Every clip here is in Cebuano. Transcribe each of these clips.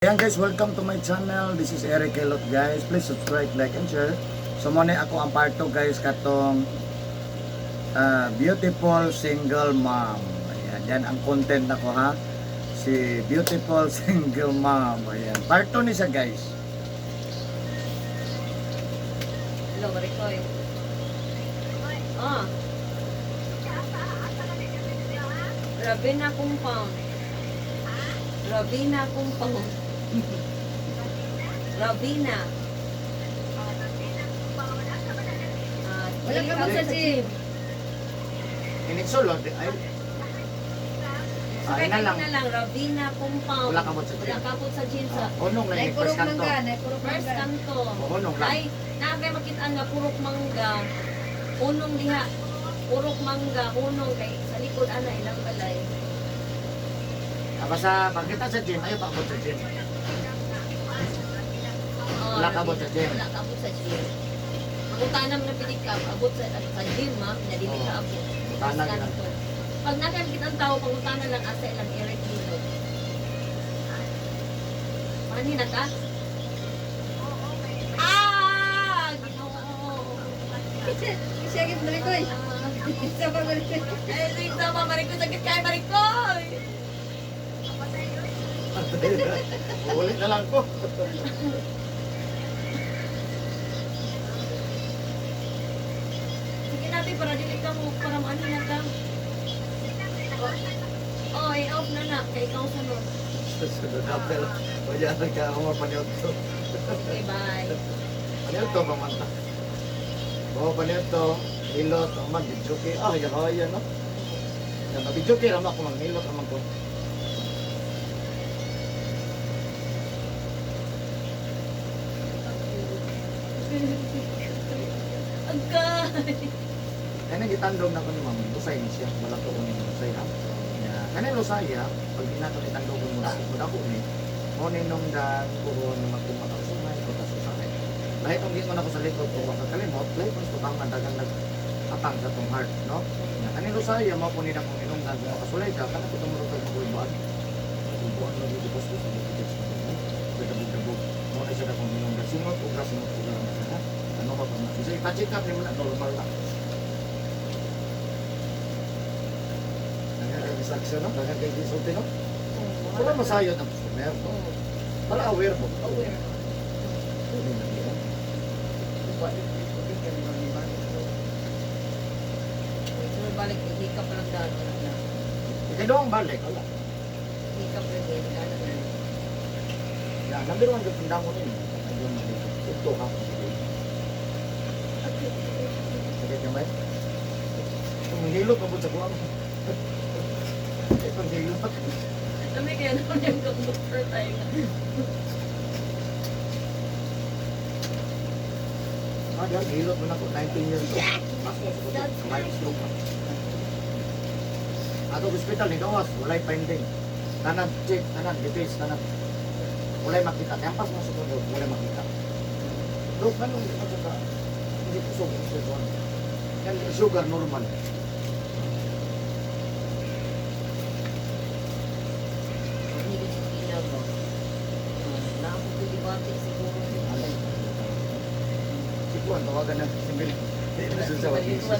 Ayan guys, welcome to my channel. This is Eric Kelot, guys. Please subscribe, like, and share. So muna ako ang part 2, guys, katong beautiful single mom. Ayan, yan ang content nako ha. Si beautiful single mom. Ayan, part 2 ni siya, guys. Hello, Marikoy. Ah. Ravina Compound. Ravina Compound. Ravina. Ah, Wala ka ba sa gym? Inigsulod, ay. Sakay Ay, na lang. na lang, Ravina Compound. Wala ka mo sa gym. Wala ka po sa gym sa Unong na Nay first purok kanto. mangga, nay purok first mangga. kanto. Unong lang. Ay, naa kay makita nga purok mangga. Unong diha. Purok mangga, unong kay sa likod ana ilang balay. Basta pagkita sa gym, ayaw pa ako sa gym. Oh, Wala ka abot sa gym. Wala ka abot sa gym. Ang tanam na pilit ka, abot sa gym ha, na dili ka abot. Tanan First lang. kanto. Pag nakakita ang tao, pangutana lang asa ilang Eric Hilo. Mani na ka? Ah! Ginoo! Siya gid Marikoy. Isa pa Marikoy. Ay, sige sama, Marikoy. Sakit kayo, Marikoy! Ulit na lang ko. Sige natin, para dili ka mo, para maano na ka. Oh, i-off na na. Kay ikaw sunod. Susunod na pero. Wala na ka ako mapanood to. Okay, bye. Panood to, pamanta. Oo, panood to. Hilot, oh, man, bidyoke. Ah, yahay, no? Yan, bidyoke raman ako, manghilot raman ko. Agay! Kaya gitandog na ko ni ma'am, lusay ni siya. Wala to ko ni lusay ha. Ya, kaya lusay ha, pag di nato itandog mo na, mo dako ni. Mo ni nung dan kuron na magkumata sa sumay, o tas usahay. Lahi tong gingon ako sa likod ko, baka kalimot, lahi pong tubangan dagang nag-atang sa tong heart, no? Ya, kani lusay, mao po ni na kung inong dan kung makasulay ka, kana ko tumurog kag magulbuan. Magulbuan lagi ko sa dito sa dito. Mo na siya na kung inong dan singot ugra singot ugra na siya, ha? Ano pa pa na? Kasi ipa-check up ni mo na normal na. Daghang kay instruction, no? Daghang kay gisulti, no? Wala masayod ang customer. Para aware mo. Aware. Hindi na diyan. Sunod balik, hikap pa lang daan. Wala na. Ikaw ang balik. Wala. Hikap lang din. Wala na. Yeah, number one, yung tandang ko nila. Ayun, mali. Ito ha. Sakit ka ba? Tumihilot pa po sa kuwang. Itong hilot. Kami kaya naman yung computer tayo nga. Ah, diyan, hilot mo na ko. 19 years old. Mas mo sa kuwang. Kamay stroke na. Ato hospital ni Gawas, walay finding. Tanan check, tanan details, tanan. Walay makita. Kaya pas mo sa kuwang, walay makita. Dok, anong di man sa hindi ko sa kuwang. Yan, sugar normal. Hindi ko siya kinaba. Nakapagdibate siguro. Alay. Si Kuan, tawagan na si Bill. Hindi na siya sa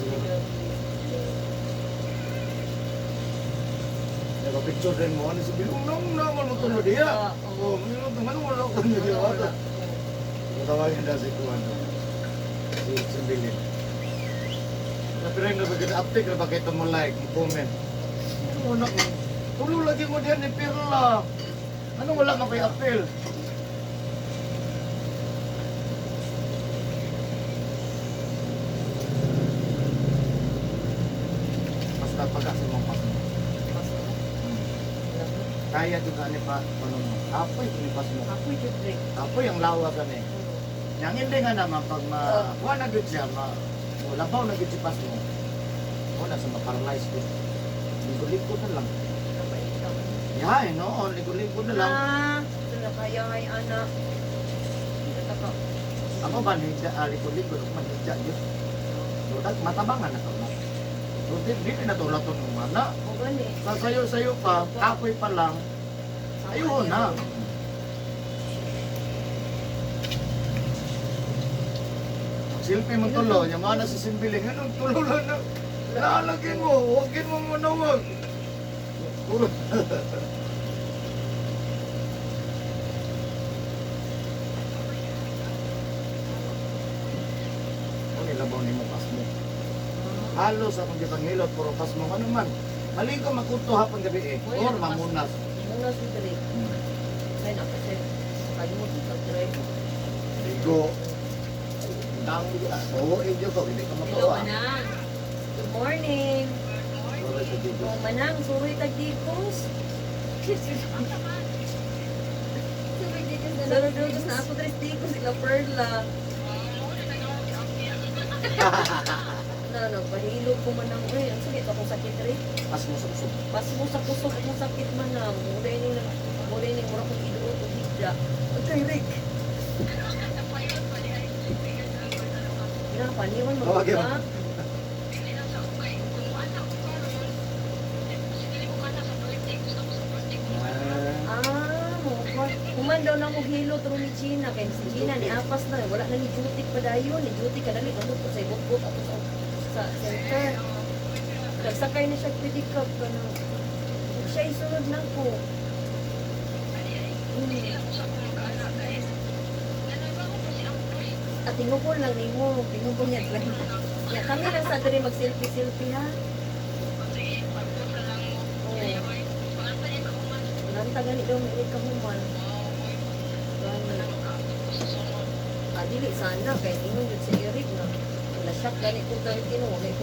Nagpa-picture rin mo, ano si Bill, unang naman mo tulad diya. Oo, ano wala ko niya. Tawagan na si Kuan. Si Bill. Pero yung nabagay update na bakit mo like, mo comment. Ano wala ko? Tulo lagi mo diyan ni Perla. Ano wala ka kay appeal? Basta pag-asa mong pas. Kaya juga ni pa ano mo. Apoy ni pas mo. Ako yung drink. Apoy ang lawas ani. Yang hindi nga naman pag ma kuha na gud siya ma mo labaw na gud si pas mo. Wala sa ma-paralyze gud. Likod-likod na lang. Yeah, eh, no, likod-likod na lang. Ah, kaya ay anak. Nataka. Ako ba higda likod-likod ako man higda gyud. So dag matabangan na to. So di di na to laton ng mana. O gani. Sa sayo-sayo pa, kapoy pa lang. Ayun na. Nag-selfie mo tulo, yung mga nasa simbiling, anong tulo lang na? Naalagin mo, huwagin mo manawag. Puro. Ano nilabaw ni mo pasmo? Halos akong gipanghilot, puro pasmo. Ano man? Maligo makunto hapon gabi eh. Or mamunas. Munas mo dali. Ay, napasir. Kalimot sa drive. Ligo. Dang, oo, inyo ko, hindi ka Hello, matuwa. Manang. Good morning. Sorry sa Digo. Oh, Manang, suroy tag digos. Suroy digos na. Suroy digos na ako tres digos sila Perla. Na no, pahilog ko manang uy, ang sakit akong sakit rin. Pasmo sa kusog. Pasmo sa kusog akong sakit manang. Mulay ning mura kong iduot og higda. Agay Rick. Na paniwan mo Tawagin mo. ka. Ah, mo ko. Human daw na mo hilo through ni Gina kay si Gina ni apas na wala na ni duty pa dayon, ni duty kadali kamot ko sa ibot ato sa center. Nagsakay na siya pedicab kana. Ug siya isunod lang ko. At tinukol lang nimo, Tinukol niya lang. Ya, kami lang sa diri mag selfie selfie ha. Oo. Nanta gani daw may ka human. Gani. Ah, dili sana kay ingon jud si Eric na wala siya gani ko 13 wala ko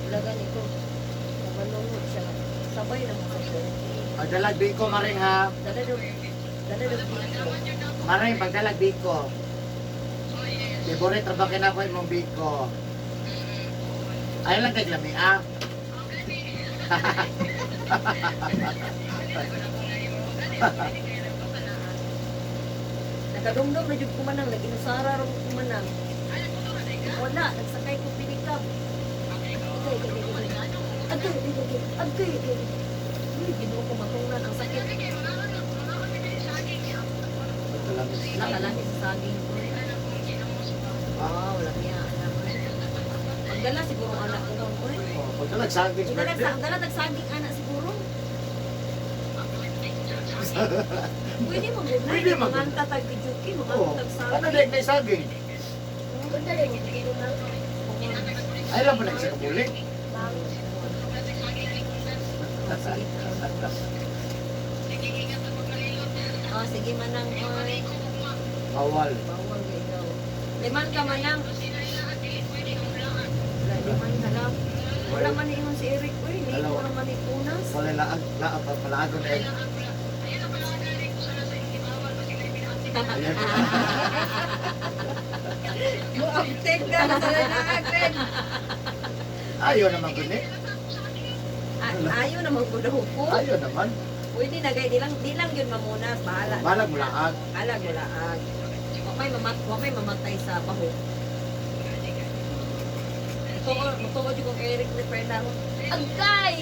wala gani ko. Kumalunod siya. Sabay na mo sa 13. Pagdalag biko, Maring ha. Dala daw biko. Maring, pagdalag biko. Favorite ra ba kinako imong biko? Ay lang kay lami ah. Nakadumdum na jud ko manang naginusara ra ko manang. Wala, nagsakay ko pinikap. Agay, agay, agay, agay. Agay, agay, agay, agay, agay. Uy, Ginoo ko matungnan ang sakit. Nakalaki sa saging. Wow, laki ang anak. Pagdala siguro ang anak ko noon. Uy. Oh, pagdalag saging Pagdala birthday. sa dala tagsaging anak siguro. Pwede mo gud. Pwede man gud. Manganta tag bijuki, Oo. manganta tag saging. Ano dek na saging? Ay lang mo na isa kabuli. Oh, sige manang. Oy. Bawal. Bawal ikaw. Liman ka manang. Wala, liman ka lang. Wala man ingon si Eric. Uy, hindi ko naman ikunas. Wala laag, laag, palaag na eh. Ayan. Mo-uptake na sa nagren. Ayaw naman guni. Ayaw naman ko daw ko. Ayaw naman. Pwede na gay, di lang yun mamunas. Bahala. Balag mo laag. Bahala, wala. Wa may mamatay sa baho. Mutuo jud kong Eric ni Perla. Agay!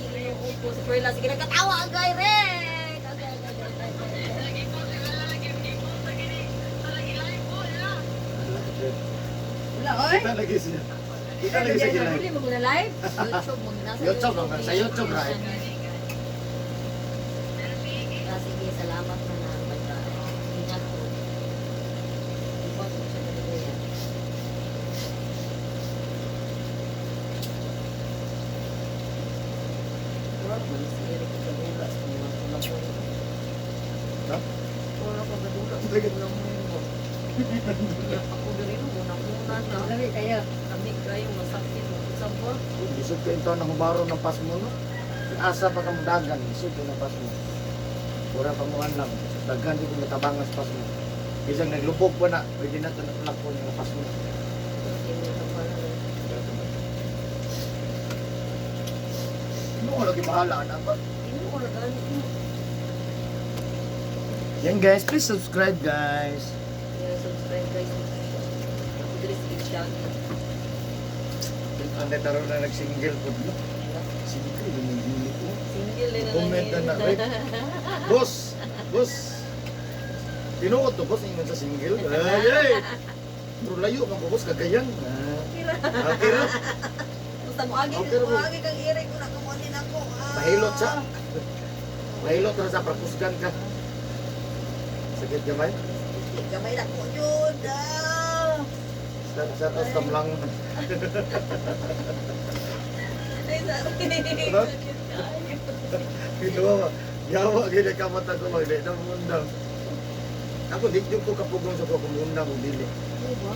Ginoo ko si Perla. Sige, nagkatawa, agay, Rick! Agay, agay, agay, agay. Wala oy. Kita lagi siya. Kita lagi siya gilay. Huli mo na live? YouTube mo. Nasa YouTube, sa YouTube, right? Ah, sige, salamat na na. Bye-bye. Ingat po. Iba ko siya talaga yan. Murag man si Eric Gadula sa mga kulamoy. Ha? Wala ka Gadula sa kulamoy mo. Ako diri mo, muna-muna na. Lami kayo. Kami kayo, masakit mo. Sa ba? Isod ko ito ng hubaro ng pasmo no. Asa pa kang dagan, isod ko ng pasmo. Pura pamuan lang. Dagan di ko matabangan sa pasmo. Isang naglubog pa na, pwede na ito naplakon ng pasmo. Ano ko lagi bahala na ba? Ginoo ra gani ko. Yan guys, please subscribe guys. Yeah, subscribe guys. Ako diri sa Shaggy. Ang taro na nag-single po no. Single din yung hili ko. Single eh na Comment na na, right? Boss! Boss! Tinuod to, boss, ingon sa single. Ay, ay! Pero layo man ko, boss, Cagayan. Ah, Kira. okay ra. Basta mo agi, Okay ra mo mo. agi kang Eric kung nakamunin ako. Ah. Mahilot siya. Mahilot ra sa prakusgan ka. Sakit gamay. Gamay na ko yun. Ah. Sa taas tamlang. Ay, sorry. Ano? Sakit kaayo. Ginawa. Yawa gid ka mata ko magdi na mundang. Ako di jud ko kapugong sa ko kumundang og dili. Ano ba?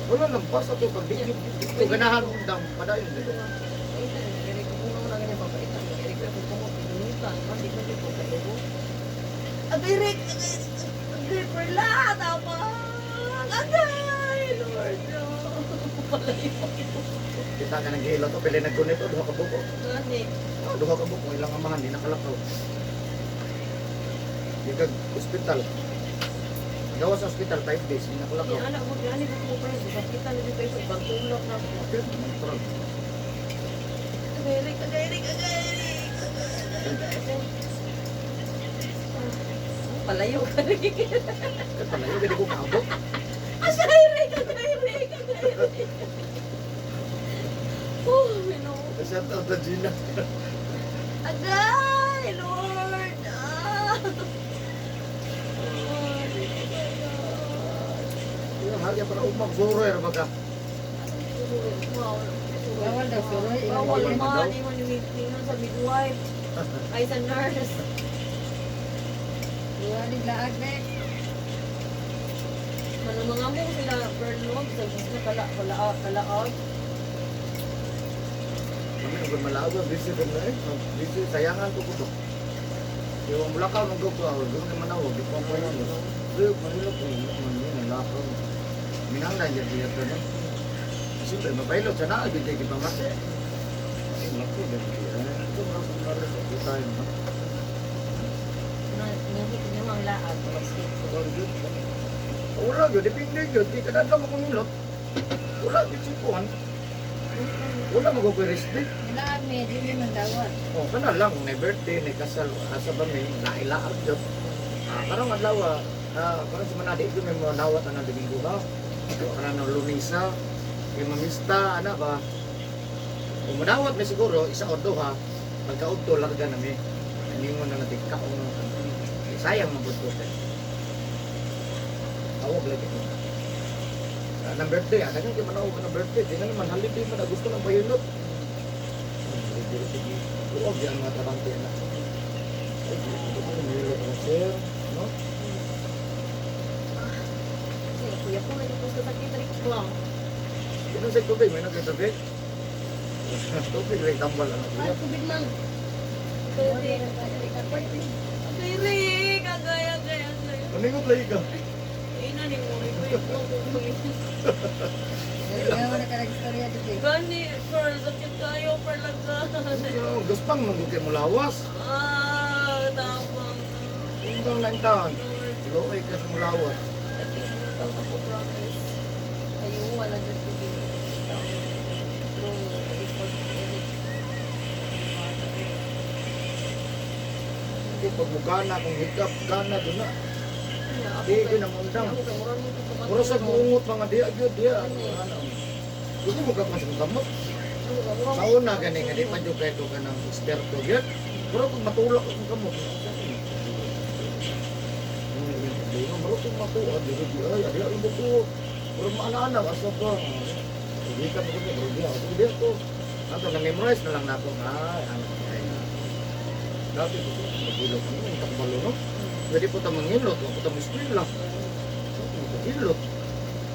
Wala lang pas ato pag di jud ko ganahan undang padayon dito. Ay, Eric, kung una ganyan, papaitan ni Eric, pero kung mo pinutan, hindi ko dito kayo. Agay, Rick! Agay, agay, perla! Tama! Agay! Lord, no! Palayo. Kita ka nang gihilot to pili naggunit o duha ka buko. Gani. Oh, duha ka buko ilang amahan di nakalakaw. Di kag ospital. Gawas sa ospital 5 days di nakalakaw. Yung anak mo, gani ko mo pa Sakita na dito ito. Pagtulok na ako. Okay, natural. Agay, Rick! Agay, Rick! Agay, Rick! Agay, agay, agay. Oh, palayo ka rin. Kaya palayo gid ko kaabot. Agay, Rick! Agay, Rick! Agay, Rick! Oh, minoo. Shout out to Gina. Agay, Lord! Ah! Oh, my God. Yung hagya para umag suroy ra baga. Bawal daw suroy. Bawal Bawal man man. daw. Ingon yung ingon sa midwife. Ay, sa nurse. Duha ni laag be. Manang mga mo sila, burn mo. Sa sila kala, kala, kalaag. Kami ang malawa, busy ko na eh. Busy, sayangan ko ko to. Yung mulakaw ng ko, doon naman ako, di ko ang pala. Pero mahilap ko, man lakaw. Minanglan dyan siya to, no? Siyempre, mabailot siya na, bigay kita mati. Ay, naku, dyan siya. Ito, mga kumara sa kita yun, no? Nangit niyo ang laag. Wala yun. Wala yun, depende yun. Di ka dadlaw mo kumilot. Wala yun, sipuan. Wala mo ko rest day. Laag me dili man dawat. Oh, kana lang may birthday, may kasal, asa ba may lailaag jud. Ah, karong adlaw karong semana di jud may mga dawat ana Domingo ha. So, kana ng Lunisa, kay mamista ana ba. Kung madawat may siguro isa o duha, pagkaudto larga na mi. Ningon na natin kaon no. Eh, sayang man pud ko kay. Tawag lagi ko. Ah, ng birthday, daghan kay manawag ng birthday, di na naman holiday man gusto ng bayulot. Sige, sige. Huwag yan mga trabante na. Ay, di ko ko nilot ang sir, no? Kasi kuya ko, naging gusto sa kita rin ko. Yun sa tubig, may nagkatubig. Tubig rin tambal ano Ay kuya. tubig lang. Agay, Agay, Rick! Agay, agay, agay. Maningot lagi ka. Ina ni mo, ikaw yung Yawa na ka istorya dito. Gani, Pearl, sakit kayo, Pearl, agay. So, Guspang manggugay mo lawas. Ah, tapang. Undang lang taon. Lord, Luoy ka sa mulawas. sakit mo ako, promise. Ayun, wala dyan ko Pero, ipag Eric. Hindi, pag mugana, kung hikap, gana, doon na. Di, yun ang undang. Mura sa muungot mga diya, gyud diya. Ano, Gusto mo ka mas gamot. Sa una, gani, nga di pa dyan kayo ka ng eksperto, gyud. Pero kung matulak akong gamot, ano yung problema? Mura kung matuwa, di di ay, di ay, mo ko. Mura maana-ana, asa ka. Hindi ka mo ko, di ako, di ako. Ato, na-memorize na lang na ako. Ay, ano, ay, dati ko, maghilot kami, ang takbalo, no? Pwede po ta manghilot, ako ta mo-eskwela. Maghilot.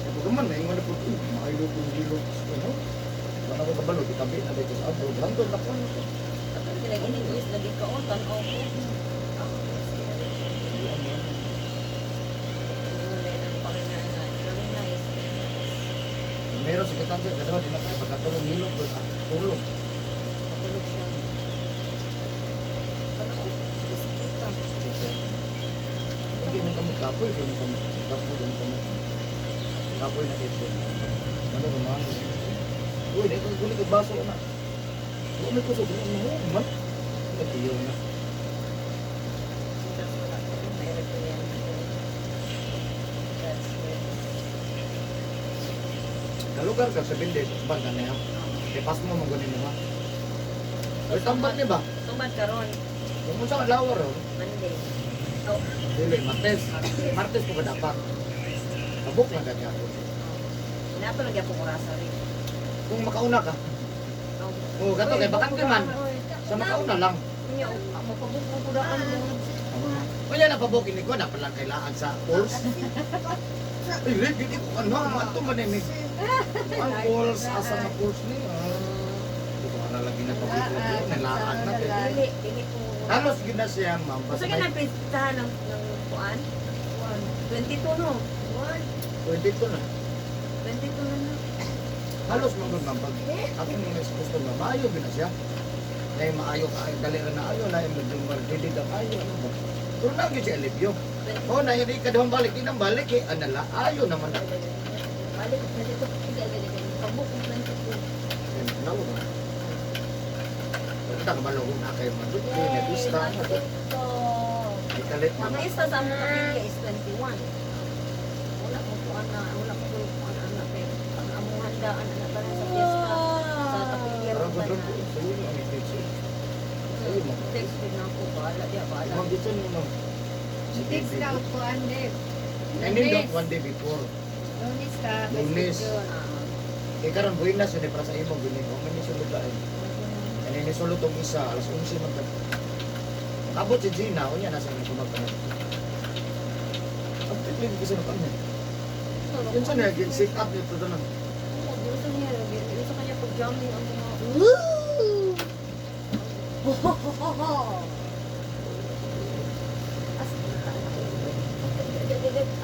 Ito ka man, naingon na po, uy, maaylo kong hilot. Ano? Wala ko kabalo, itabi na dito sa abroad. Hantod na ko. Atong ginag-English lagi ka on tan-aw ko. Ako si Eric. Ingon na ng Panginoon. Very nice. Meron sa kitang siya, kadawa, di na kayo, pagkatulong hilot, tulog. Matulog siya. Ano? Biskuta. Hindi mo kami kapoy, hindi mo kami kapoy, hindi mo kami kapoy na ito. Ano ba man? Uy, di ko kulit ko baso na. Huwag may kusog, ano mo, man? Nagtiyaw na. That's wala. May kuryente. That's it. Sugar ka 7 days banda na yan. Kay pas mo man gunin mo ha. Ay tambal ni ba? Tumad karon Kung mo sa adlaw ron, Monday. Oh, dili Martes. Martes ko ba dapat? Tabok lang gani ako. Nato lagi ako orasa rin. Kung makauna ka. Oh. Oh, kato kay bakante man. Sa makauna lang. Nya, mapabuk mo kudaan mo. Unya na pabokin ni ko na palang kailangan sa pulse. Ay, Rick, hindi ko ano, mato man eh. Ang pulse, asa nga pulse ni? Ah. Hindi ko na lagi na pabukod. Nalaan na. Eh. Dili, dili ko. Halos yun na siya, ma'am. Gusto Basta ka may na pistahan ng kuan? 22 no? 22 na. 22 na na. Halos mga ma'am. Pag ako nung gusto na, maayo yun na siya. Nay maayo ka, ay dali na ayo, nay medyo magdilid ang ayo. Ano ba? Pero na gyud siya alibyo. Oh, na yun, ikadawang balik, inang balik eh. Anala, ayo naman na. Balik, 22. Pabuk ko 22. Ayun, nawa ba? Kita kabalo ko na kayo madugti, na bista. Ikalit Ang na. isa sa among kapilya is 21. Wala ko kuan na, wala ko kuan ana pero ang among handaan ana tanan sa fiesta sa kapilya Parang ko kung tanan. doon, ang text. Ayun, ma'am. Text din ako bahala diya bahala. Ma'am, dito mo, ma'am. Text ka ko ande. And then, dot, one day before. Lunes ka. Lunes. Ah. Kaya karon buhay na sunod para sa imo gini. Huwag man ni sulod lain. Ano ni sulod tong isa alas 11 man ka. Abot si Gina, unya nasa imo kumagpanat. Ang tiglig kasi nung kanya. Yun sa niya, sit up nito doon. Oo, gusto niya, gusto kanya pag-jamming ang mga Woo!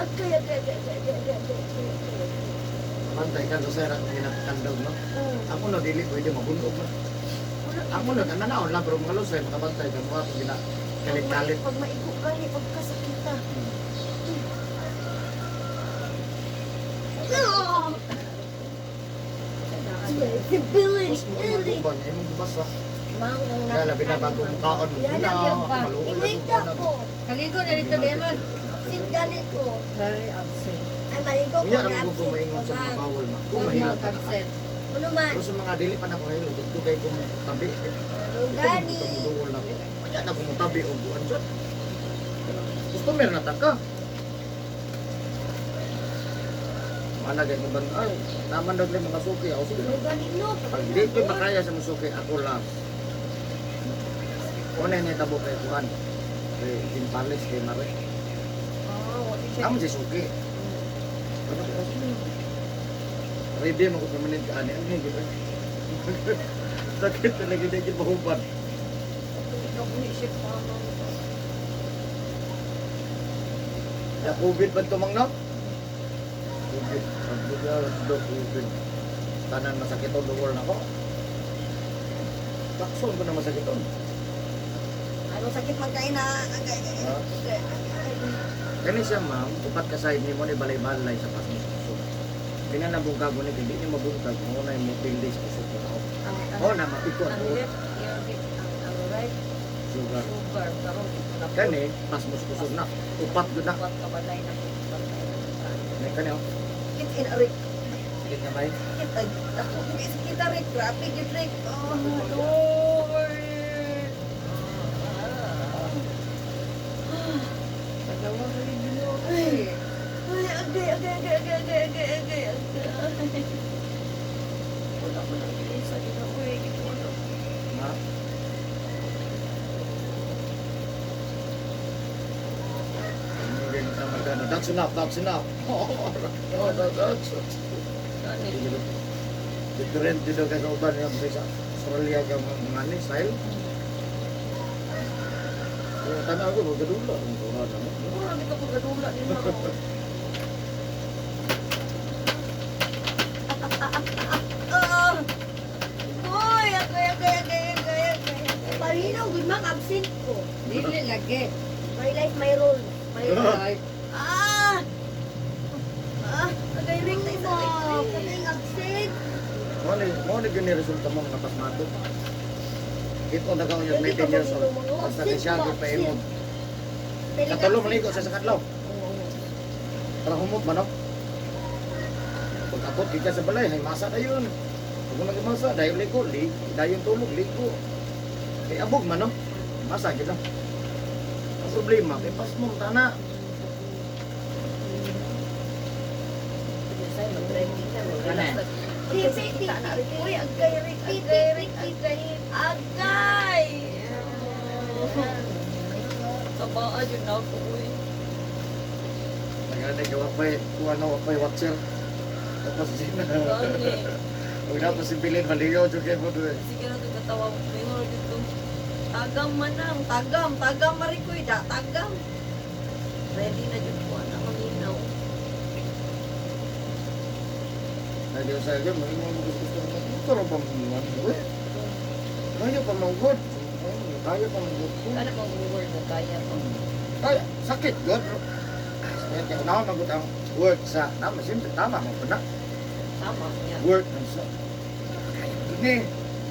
Agay, agay, agay, agay, agay, agay, agay. Pantay ka, sa ra ginatandog no. Ako no dili pwede mabunog man. Ako no tananaon lang pero mga lusay makabantay ka mo ako gina kalit-kalit. Pag maigo gani, pagkasakita. Tapos mo ang guban, imong gubasa. Kaya labi na bago mukaon mo na, maluoy na ko. Kaligo na rito Demon. Very absent. Unya ra mo ko maingon sa mga bawol ma. Kung mahilot ka na. Pero sa mga dili pa na ko kahilot, dito kay kung tabi. Gani. Duol na ko. Unya na ko tabi og buwan jud. Customer na ta ka. Mana kay uban ay, naman daw yung mga suki. Ako sige. Pag di ko makaya sa mga suki, ako lang. Una ni tabo kay kuan. Kay Gimpalis kay Mare. Ah, wa siya. Amo si suki. Ano ko kasi? Ready mo ko permanent ka ani. Ano yun? Sakit talaga di kita mahuban. Ikaw ni siya pa man. Ya COVID ba tumang no? COVID. Pagbuga do COVID. Tanan masakit ang duol na ko. Takson ko na masakit on. Ano sakit man kay na? Ha? Kani siya ma'am, upat ka side nimo ni balay-balay sa pasmo sa kusog. Tingnan na bungkag mo ni kay di ni mabungkag mo na mo pildi sa kusog ko tao. Ang Oh na mapiko ang ang left ear bit, ang right sugar. sugar karon ito na. Kani pasmo sa kusog na upat gud na. Upat ka balay na po. Bantay na. Kani kani oh. Kit in arik. Sakit na bay. Kit ay ako kita rik grabe gid rik. Oh Lord. Pagawa ko rin Ginoo. Ay, Ay, agay, agay, agay, agay, agay, agay, agay, agay. Wala ko nang isa, Ginoo, eh, Ginoo. Ha? That's enough, that's enough. Oh, no, that's Gani. Different dito kay sa uban nga sa Australia ka mga ni style. Kaya tanaw ko magadula ang kuha na mo. Wala kita pagkadula ni mo. Ah! Uy, agay, agay, agay, agay, agay. Palinaw, good man, absent ko. Dili lagi. My life, my role. My life. Ah! Ah, agay ring na isa rik. Oh, kaming absent. Mo ni gyud ni resulta mo nga pasmado. Ito na ka unyag 19 years old. Basta kay siya gyud pa imo. Piling Katulong absent. ligo sa sakadlaw. Oo. Para humot man no. Pag abot ka sa balay, hay masa na yun. Pag nagmasa, dayon liko, dayon tulog, liko. Kay abog man, no? Masa kita. Ang problema, kay pas mo, tana. Say mag-driving na, mag-relax na. Tipi, tipi. Uy, agay, Rick, agay, Rick, agay. Agay! Kabaan yun ako, uy. Nagana ka wapay, kuha na wapay watcher. Tapos din na. Gani. Huwag na pa simbilin, maligaw, joke mo doon. Sige na ito katawa. May mga dito. Tagam manang, tagam, tagam marikoy, da, tagam. Ready na dyan po, anak, maminaw. Nagyo sa iyo, mga mga gusto mo. Pero pa mo, eh. Kaya pa manggod. Kaya pa manggod. Ano bang word na kaya pa? Kaya, sakit, god. Sakit, kaya unahan magod ang work sa, tama, siyempre, tama, mo na. Tama niya. Work ng sa. Kaya, gud ni.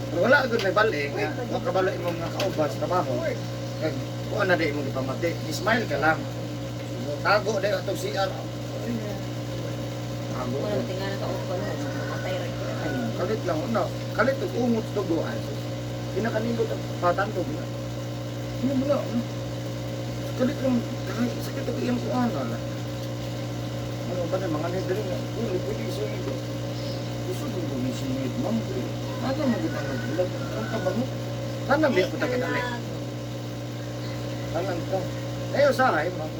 Pero wala gud may bali nga. Wa kabalo imong mga kauban sa trabaho. Kag kuan na di imong gipamati. Smile ka lang. Tago dai atong CR. Tago. Wala tingnan ka og kuno, matay ra ko. Ay, kalit lang una. Kalit og ungot tugo ay. Pinakanindot ang patandog na. Ano mo na? Ano? Kalit lang kay sakit og iyang kuan ala. Ano ba na mga ni diri nga? Uy, pwede isungid. Gusto ko gumisingid, ma'am. Ano mo gud ang nagbulag? Ang kabango. Tanang biya ko ta kadali. Tanang ka. Ayo sa ay ma'am.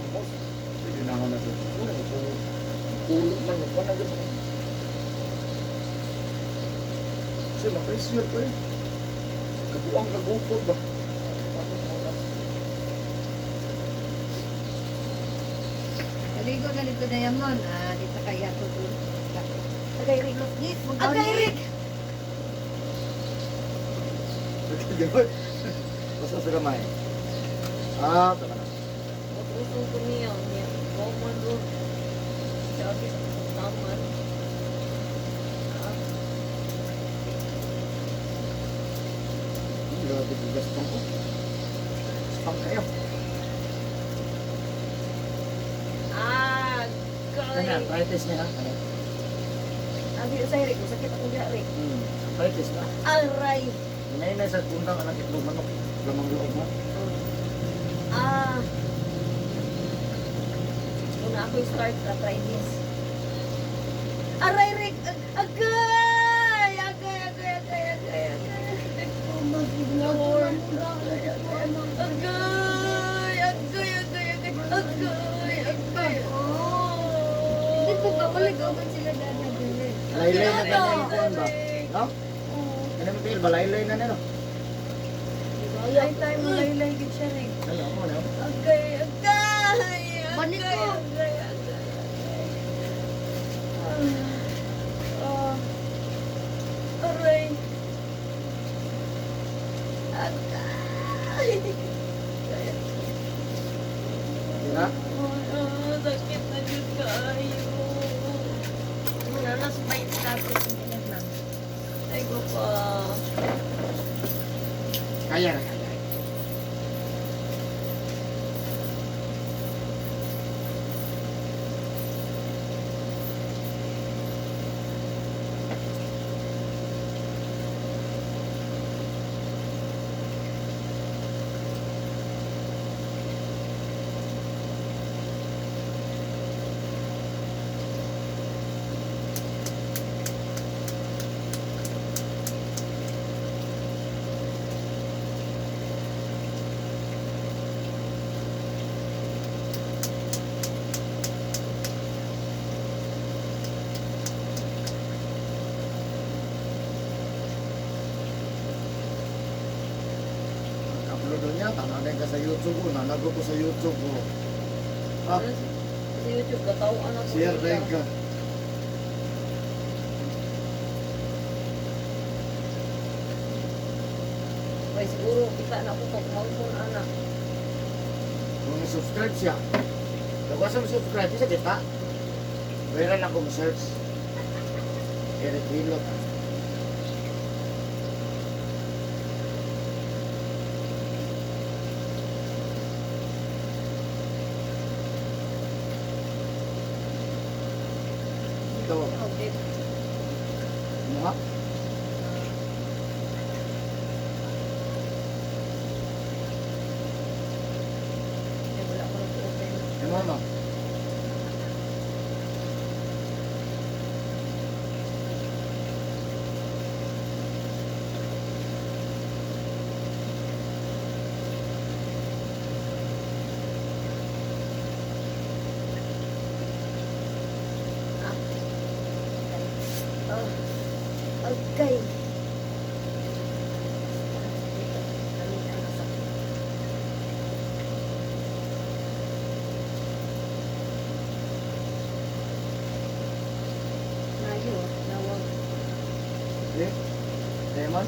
Pwede na ako na to. Uy, kulo man ko na gud. Kasi ma-pressure ko eh. Kabuang kagupod ba? Kaligo na nito Diamond. Ah, dito kaya to. Agay Rick. Yes, Agay, Rick! Basta sa kamay. Ah, tama na. Mag-usong ko niya, niya. Mo man ro. Siya ati sa taman. Ah, Grabe, bigas pang ko. Spam kayo. Ah, Ano, agay. arthritis niya ha? Ano? Abi usay Rick, masakit akong diha Rick. Arthritis na. Aray. Ngayon na sa kundang anak itlog manok. Lamang loob mo. Ah. Una ako start arthritis. Aray, Rick! Agay! Agay, agay, agay, agay, agay. Lord. Agay! Agay, agay, agay, agay, agay. Oh. Hindi po ba balik sila dada dili? Laylay na kanya yung kuwan ba? No? Ano mo ba? Laylay na nila. Ay, tayo mo laylay gid siya Rick. Ano mo na? Agay, agay! Balik Agay, ko. agay, agay, agay. Ah. Ah. Aray. Agay. Di na? Ah, sakit na jud kaayo. Wala na sa may tapos ang ma'am. Ay, ko pa. Kaya na kaya. Upload niya, tanaw ka sa YouTube ko, nanago ko sa YouTube ko. Ah, Sa YouTube, katawaan ako. share nila. rin ka. Ay, siguro, kita na ako pag mangkon, anak. Kung subscribe siya. Kung sa subscribe siya, kita. Meron akong search. Eric Hilot. Ikaw, Okay. mga. Ay, wala ko nag-open. Yung ano? Oh. Okay. Nayo, nawag. Eh? Lemon?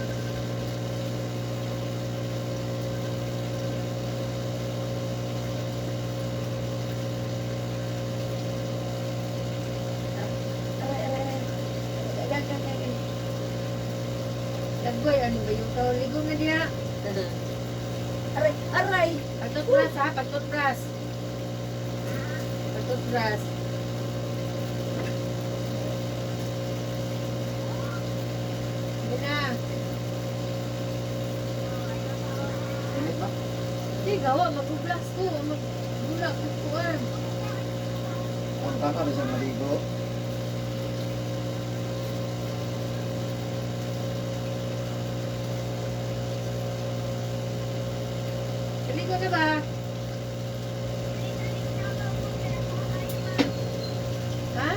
Aray, aray, aray. Agay, agay, agay. Daggoy, ano ba yung tao? Ligo na diya. Aray, aray. Pag-toothbrush ha, pag-toothbrush. Pag-toothbrush. Sige na. Init ba? Di, gawa, mag-blast ko. Magbulak ko kuan. Ang tama rin sa maligo. Ligo na ba? Ha?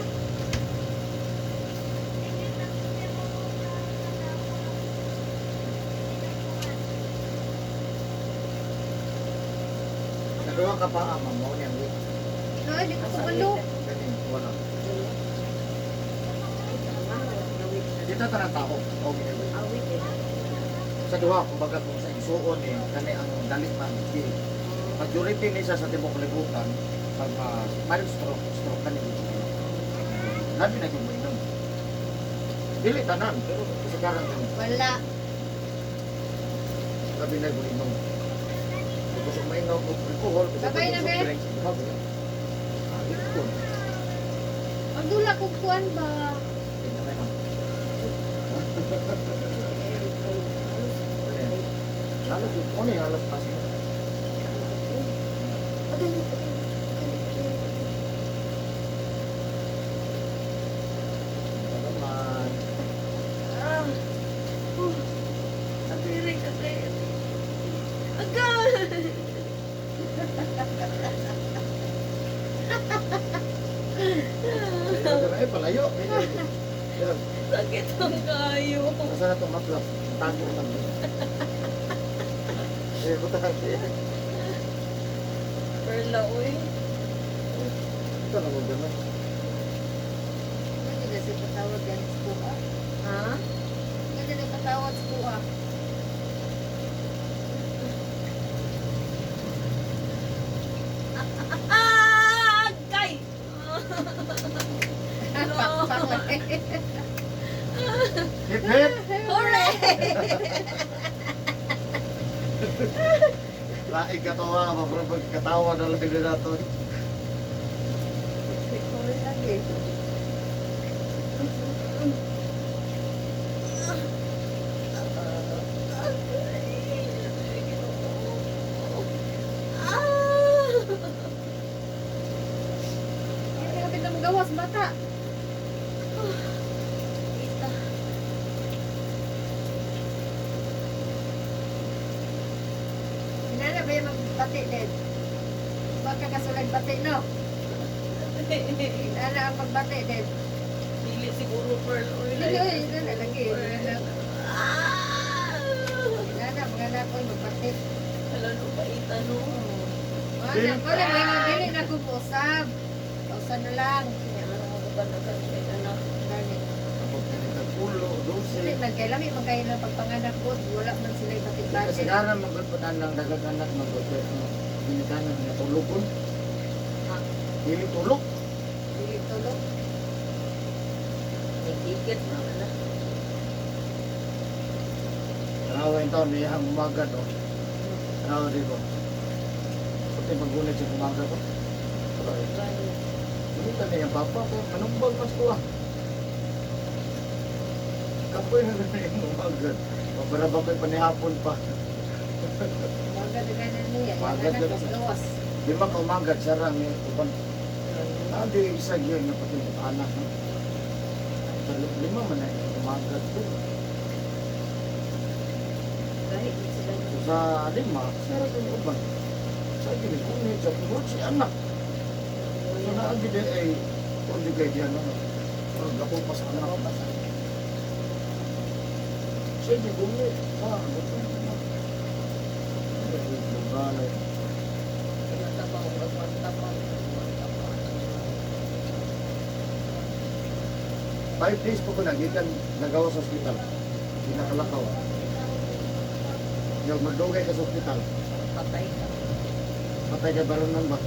Nagawa ka pa, ama mo niyang week. No, di ko kabalo. Ganyan, wala. Dito tanang tao. Okay, wait. Awit eh. Sa duha, kumbaga kung sa isuon eh, kani ang dali pa. Di. Majority ni siya sa tibok libutan, pag mild stroke, stroke kani dito. Labi na yung mainom. Dili tanan, pero kasagaran kani. Wala. Labi na yung mainom. Kung gusto mainom, og alcohol, kasi Sabay na, soft be. drinks, di ba? Ah, ito. Magdula ko kuan ba? Tingnan na yun. Lalo, ano yung alas pa siya? Agay, agay, agay, agay. Naman. Ah. Oh. Agay, Rick, agay, agay. Agay! Eh, palayo. Eh, Sakit ang kayo. Asa na itong matlap? Tago lang. Eh, buta. Perla, uy. Ito na mo gano'n. Ano na siya patawag yan sa kuha? Ha? Ano na patawag sa kuha? Ah! Agay! Pakpak lang. Hip hip! Hooray! Laig katawa, mabrang pagkatawa na lang din nato. Hooray lagi. Ah! Hindi ka pitang gawas, bata. Kita. Inana ba yung magbati din? Baka kasulag bati, no? Inana ang pagbati din. Dili siguro, Pearl. Uy, Dili, uy, inana lagi. Ah! Inana, mga anak ko, magbati. Hala, no, paita, no. Wala, wala, wala, dili na kumusab. Pausan na lang. Kanya, ano mo ba na anak? Gani. Kapag ganito, ulo, Dili dose. man kay lami man kayo ng pagpanganak ko, wala man sila ibati-bati. Kasagaran magod lang dagang anak magod. Ginikanan nga tulugon. Ha? Dili tulog. Dili tulog. May ticket, mga anak. Tanawa yung taon, niya ang umaga no. Tanawa di ba? Pati pagunit sa umaga ko. Wala eh. Gani. Gunita niya papa ko. Manumbag mas ko ah. Kapoy na na yung umaga. Mabara ba ko'y panihapon pa. Umaga na ganan niya. Umaga Yan na na gawas. 5 ka umaga, sara may uban. Ah, di isa yun na pati anak. No? 5 man na yung umaga to. Kahit di sila. So, sa 5, sara yung uban. Sa gini, kung ni Jack, si anak. So naagi di ay, kung di kay diyan, ano, gako pa sa anak. Sige, gumi. Ah, gusto mo na. Ay, Tabaw, tabaw, tabaw. 5 days po ko nagikan nagawa sa ospital. Di nakalakaw. Yung magdugay ka sa ospital, Patay ka. Patay ka baronan ba?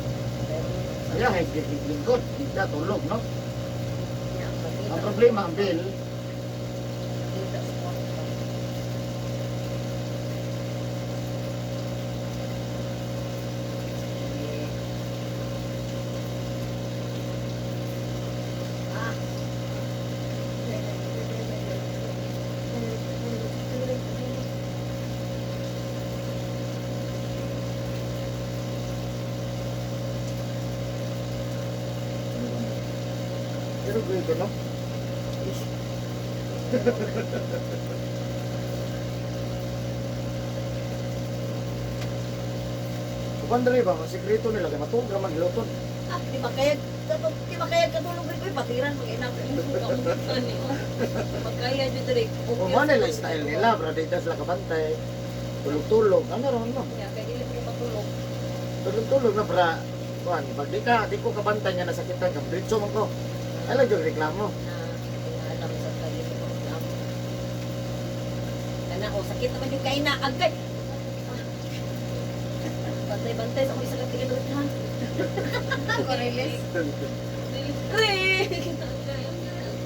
Pero, Kaya, lingkod, di ka tulog, no? niya, makita. Ang problema, ang bill, Makita sa kwarto. Ah, Pero grito, no? Ish. Uban dali ba, masikreto nila, kay matulog raman giluton. Ah, di ba kaya di ba kaya katulog rin ko patiran mag ina Magkaya jud diri. O man nila style nila, bro, di sila kabantay. Tulog-tulog, ano ron no? Ya, kay dili ko matulog. Tulog-tulog na pra. Kuan, pag di ka, di ko kabantay nga nasakitan ka, diretso man ko. Ay lang yung reklamo. Na alam sa kayo ko reklamo. Kana o sakit naman yung kaina agay. Bantay-bantay sa akong isa ka tiil ha. Correlate. Uy!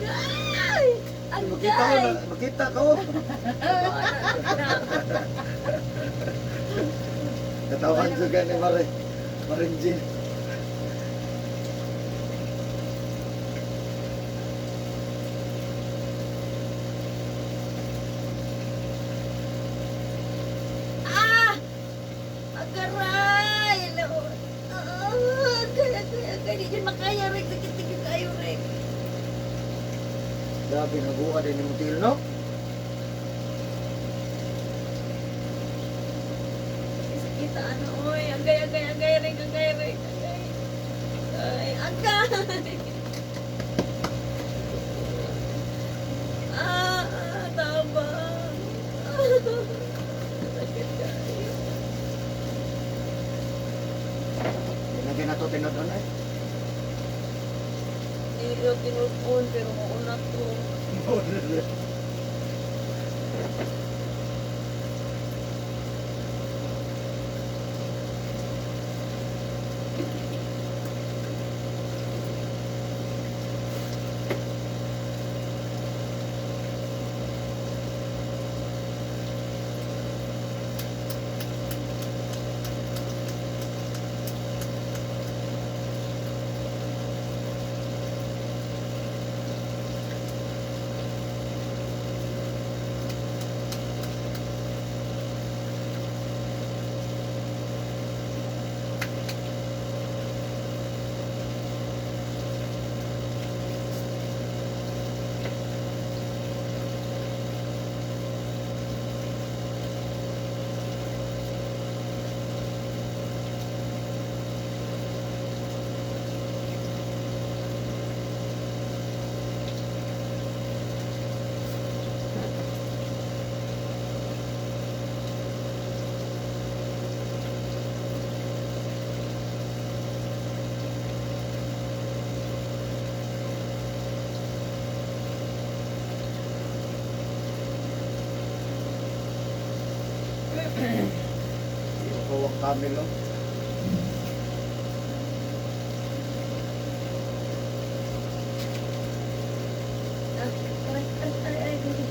Agay! Agay! Makita ko, makita ko. Katawan juga ni Mare. Marinjin. Ah! Agaray! Ah, agay, agay, agay. Di yun makaya, Rick. Sakit-sakit kayo, Rick. Grabe, naguha din ni Mutil, no? Sakit, ano, oy. Agay, agay, agay, Rick. Agay, Rick. Agay. Ay, agay! Ah, ah, tabang. Sakit kayo. Lagyan na to tinod-on eh. Hindi ko tinud-on, pero mauna to. Ikaw ang camel, no? Ah, aray, aray, aray, aray, aray.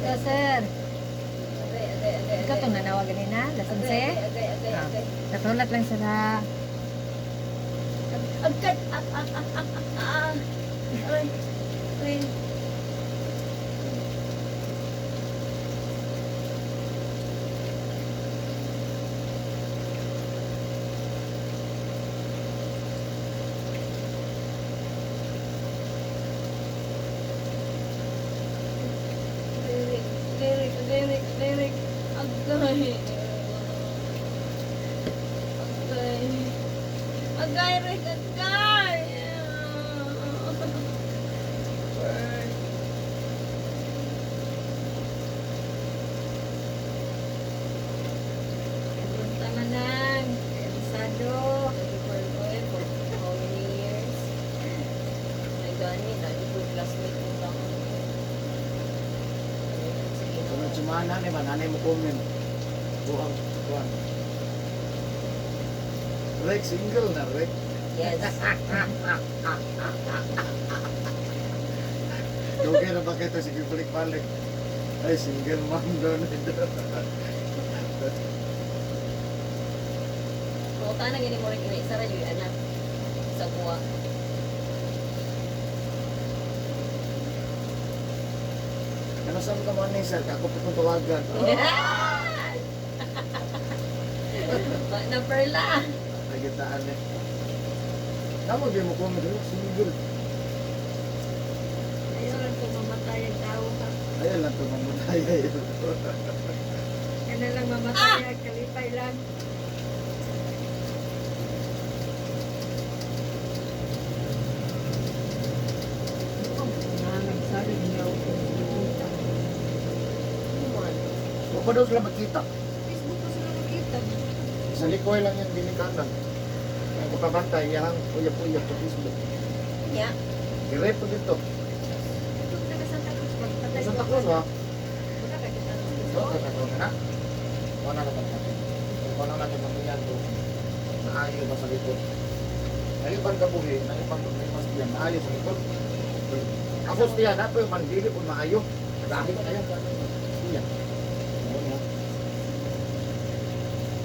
Ito, sir. Agay, agay, agay. Ikaw itong nanawagan nina, Agay, lasanse. agay, agay, Ah. agay. Natulat lang sila. Agad. Ah, ah, ah, ah, ah, ah. Aray. Aray. Agay, agay, agay, agay, agay. Agay. Agay, Rick, agay. Burn. Punta manang. Sado. 34 ko eh, for how many years? May gani, lagi ko classmate ko lang. Sige Sunod na. sumana ni ba nanay mo comment. Buang kuan. Rick single na Rick. Yes. Dugay na ba kayo sige balik-balik. Ay single mom daw na ito. Oo, tanang ini mo rin isa ra yung anak sa buwa. Ano sa mga mo ni sir? Ako po kong tawagan. Na perla. Nagitaan eh. Namo di mo comment Rick single. Ayaw lang kung mamatay ang tao ha. Ayun lang ito mamatay. Yan na lang mamatay ang kalipay lang. Huwag pa daw sila magkita. Facebook ko sila nakita. Sa likoy lang yung ginikanan. Ang kapabantay, iyang uyap-uyap sa Facebook. Nya. Dire po dito. Itong taga Santa Cruz, magpatay. Sa Santa Cruz ha? Wala ka kita. So, kakaroon na. Wala na natin. Wala natin mamilihan to. Naayo ba sa likod? Ngayon bang kabuhi, ngayon bang may mas diyan, naayo sa likod. Ako siya na, pero mandili kung maayo. Dahil kayo. Siya. Ano niya?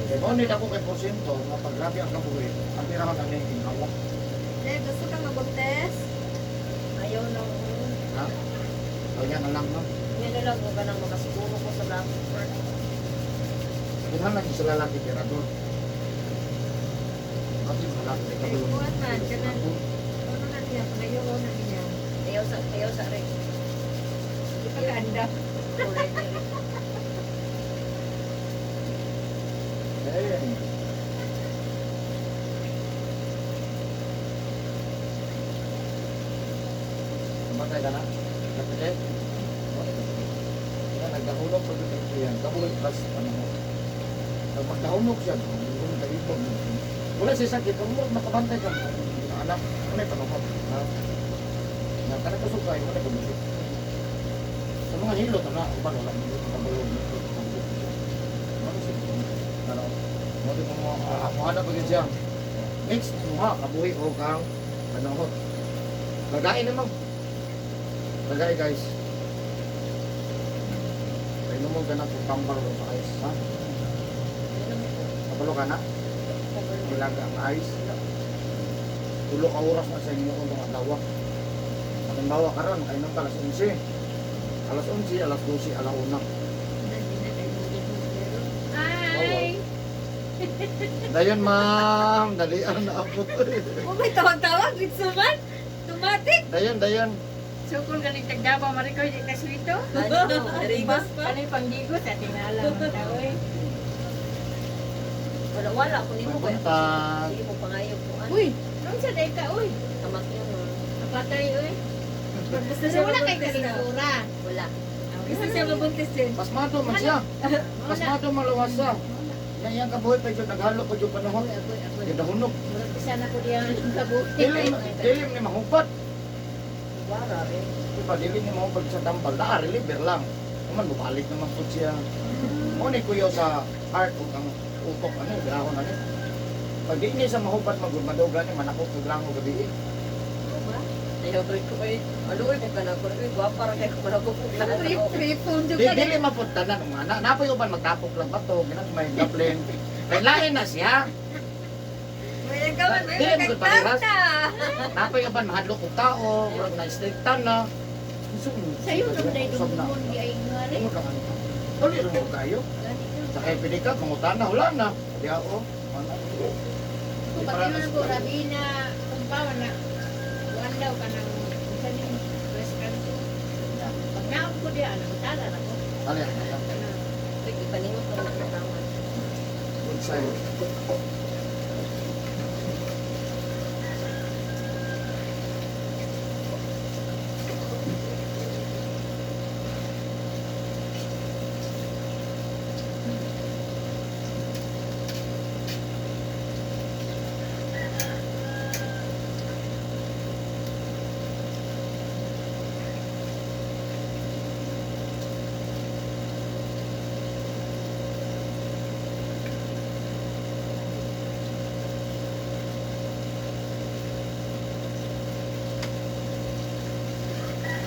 Kaya mo nila ako kay porsyento, nga pag grabe ang kabuhi, ang pira ka na yung ginawa. Eh, gusto ka mabuntes? Ayaw na. Ha? Kaya na lang, no? Yan na lang, huwag ka nang makasiguro ko sa love work. Kuha lang sa lalaki tirador. Kasi sa lalaki Eh, kuwan man, kanang, ano na niya, pangayo na niya. Ayaw sa Rick. Di pa kaanda. Kulay ni Rick. Eh. Namatay ka na? Kapatid? Kaya nagdahulog pa dito yan. Kabuhay plus ano mo. Pag magdahulog siya, nagdahulog ka dito. Wala siya sakit. Kung makabantay ka, anak, ano yung panukot? Ha? Na kanang kasukay, wala ka busik. Sa mga hilot, ano, uban, wala mo dito kabalog. Ano siya? Ano? Mo di mo mo ana pa gyud siya. Mix mo ha, kabuhi o kang panahon. Lagain naman. Lagay guys. Kaya mo ganang cucumber sa ice, ha? Kabalo ka na? Ilaga ang ice. Tulo ka oras na sa inyo kung mga dawa. Halimbawa karon, kainom ka alas 11. Alas 11, alas 12, alas 1. Hi! Dayon ma'am, dalian na ako. Oh, may tawag-tawag. Litso man. Tumatik. Dayon, dayon. Sukol galing tagdaba, marikoy di kaswito. Ano? Narigos pa? Ano yung panggigos? Ating alam ang tao eh. Wala, wala. Kung mo ko. Buntag. Sige mo pangayo ko. Ano? Uy, nung sa day ka, uy. Kamak yun. Oh. Napatay, uy. Gusto Pero siya wala kay mabuntis daw. kalingkura. Wala. Gusto siya mabuntis din. Pasmado man siya. Pasmado malawasa. Yan yang kabuhi pa dyan, naghalo pa dyan panahon. Yung dahunok. Murag isa na ko diyan ang kabuhi. Dilim, dilim ni mahupat. Wala rin. Diba, dili ni mahupat sa tambal. Daa, reliever lang. Kuman, bubalik naman po siya. Mo ni kuyo sa heart ug ang utok, ano, birahon ano. Pag di niya sa mahupat, magurmadogan ni manakot og lango gabi. Ano ba? Ayaw ko eh. Maluoy ko ka na ko. Uy, gwapa ra kay ko managupog na. Free free phone Di jud ka. dili mapud tanan mga na napoy uban magtapok lang bato, ginagmay gaplin. Kay lain na siya. May nagkaman, may Dili mo gud parehas. nagtarta. Napoy uban mahadlok og tao, murag na strictan na. Sayo naman dai Usab na. dumon di ay ngari. Tungod lang ano. Tuloy ra mo kayo. Gani na. Sa kay pili ka mangutana wala na. Di ako. Wala. Kung pati na ko Rabina, kung pa na kuan daw kanang unsa ni breast cancer. Pag naog ko diya, nang tala na ko. Dali ra kayo. Uy, ipaningot ka mo taman. Good sign.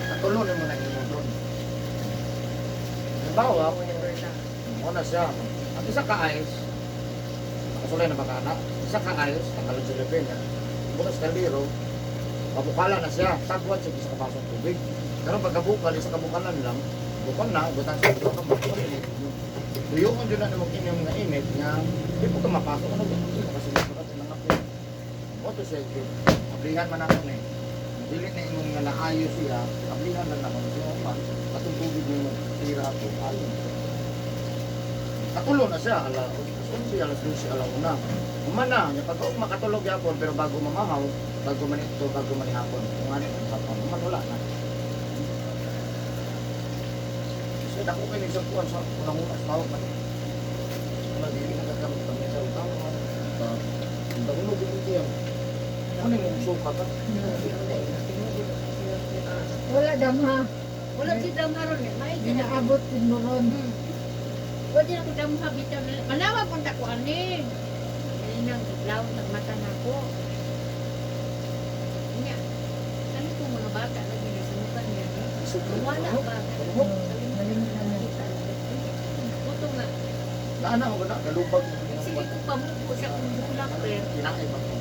Natulo na mo na imo drone. Halimbawa, mo na siya. Ang isa ka ayos, nakasulay na ba ka na? Isa ka ayos, tanggalon sa level na. Bukas kaldero, pabukala na siya. Tagwan siya isa ka basong tubig. Pero pagkabukal, isa ka bukalan lang, bukal na, butan sa ito ka mapakal. Tuyo ko dyan na mo inyong nga init nga, di po ka mapasok. Ano ba? Nakasulay ka sa mga po. Moto siya, ablihan man ako na eh. Dili na imong nga naayo siya, ablihan lang ako. Siya man, atong tubig mo tira ato, ayo. Katulo na siya, ala 11, alas 12, ala una. Humana, niya pag makatulog yapon, pero bago mamahaw, bago man ito, bago man hapon. Kung ano man hapon, human wala na. Kasi dako kayo sa kuwan sa unang unas, tawag man. Wala, dili na kagamit pag sa tawag man. Ang dako mo, yan. Ano yung suka ka? Wala damha. Wala si damharon eh. May gina. Ginaabot din mo ron. Wala din ako damha bitaw. Manawag kung tako ani. Dili nang lawon sa mata nako. Nya. Ano ko mga bata lagi na sinukan niya. Wala ba? Buto nga. Naana ko na, galubag. Sige ko pamupo sa akong bulak per. Kinain ba ko?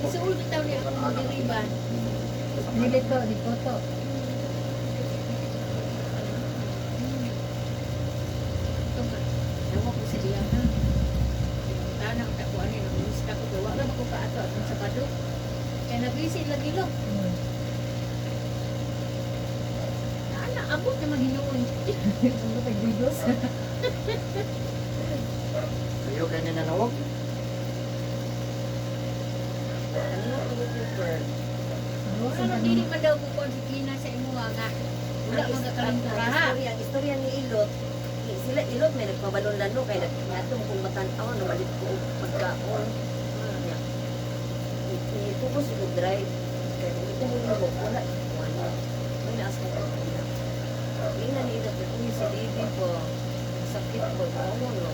Isuol bitaw niya akong diriban. Nilito, nikoto. Ito nga. Nawa ko si Diana. Tanang ta ko ani nang gusto ko gawa ra ba ko kaato atong Sabado. Kay nabisi lagi lo. Ana abot naman hinuon. Ano kay Digos? Sayo kayo ninanawag? Paningot ko yung pearl. Wala dili man daw ko si Kina sa imuha nga. Wala man ka kalintura ha. Ang istorya ni Ilot, sila Ilot may nagpabalon lano kay nagkatong kung matan-aw na malit ko og pagkaon. Nya. Ipugos ko drive. Kay kung ito mo mo wala wala. May naas ko ko na. Tingnan ni Ilot uy si Davy po. Sakit po mo no.